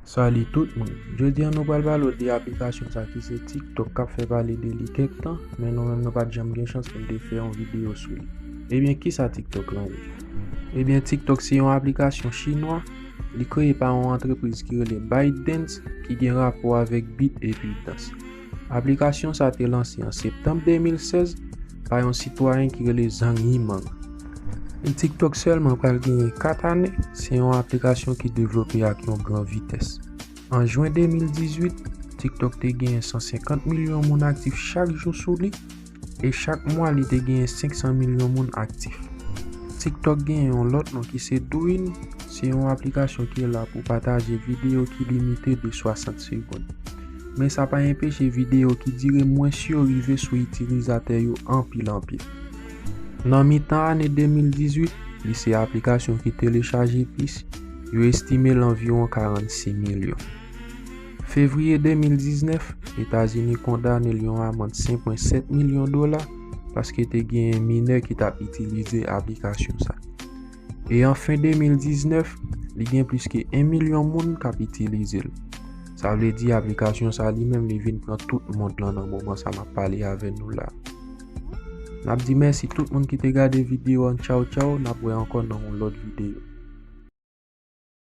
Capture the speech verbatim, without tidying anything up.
Salut tout moun. Jodi a nou pral pale w de aplikasyon sa ki se TikTok k ap fè pale de li kèk tan, men nou menm nou pa t janm gen chans pou n te fè yon videyo sou li. Ebyen, kisa TikTok lan ye? Ebyen, TikTok se yon aplikasyon chinwa. Li kreye pa yon antrepriz ki rele ByteDance, ki gen rapò avèk beat epi dans. Aplikasyon sa te lanse an septanm de mil sèz pa yon sitwayen ki rele Zhang Yimang. E TikTok sèlman pral genyen kat ane, se yon aplikasyon ki devlope ak yon gran vitès. An jen de mil dizuit, TikTok te genyen san senkant milyon moun aktif chak jou sou li, e chak mwa li te genyen senk san milyon moun aktif. TikTok genyen yon lòt non ki se Douyin, se yon aplikasyon ki la pou pataje videyo ki limite de swasant segonn. Men sa pa enpeche videyo ki dire mwens yo rive sou itilizatè yo anpil anpil. Nan mitan ane de mil dizuit, li se aplikasyon ki telechaje plis, yo estime l anviwon karannsis milyon. Fevriye de mil diznèf, Etazini kondane l yon amann senk pwen sèt milyon dola paske te genyen minè ki t ap itilize aplikasyon sa. E an fen de mil diznèf, li gen plis ke en milyon moun k ap itilize l. Sa vle di aplikasyon sa li menm li vin pran tout mond lan nan moman sa m ap pale avè nou la. N ap di mèsi tout moun ki te gade videyo an. Tchaw tchaw, n ap wè ankò nan yon lòt videyo.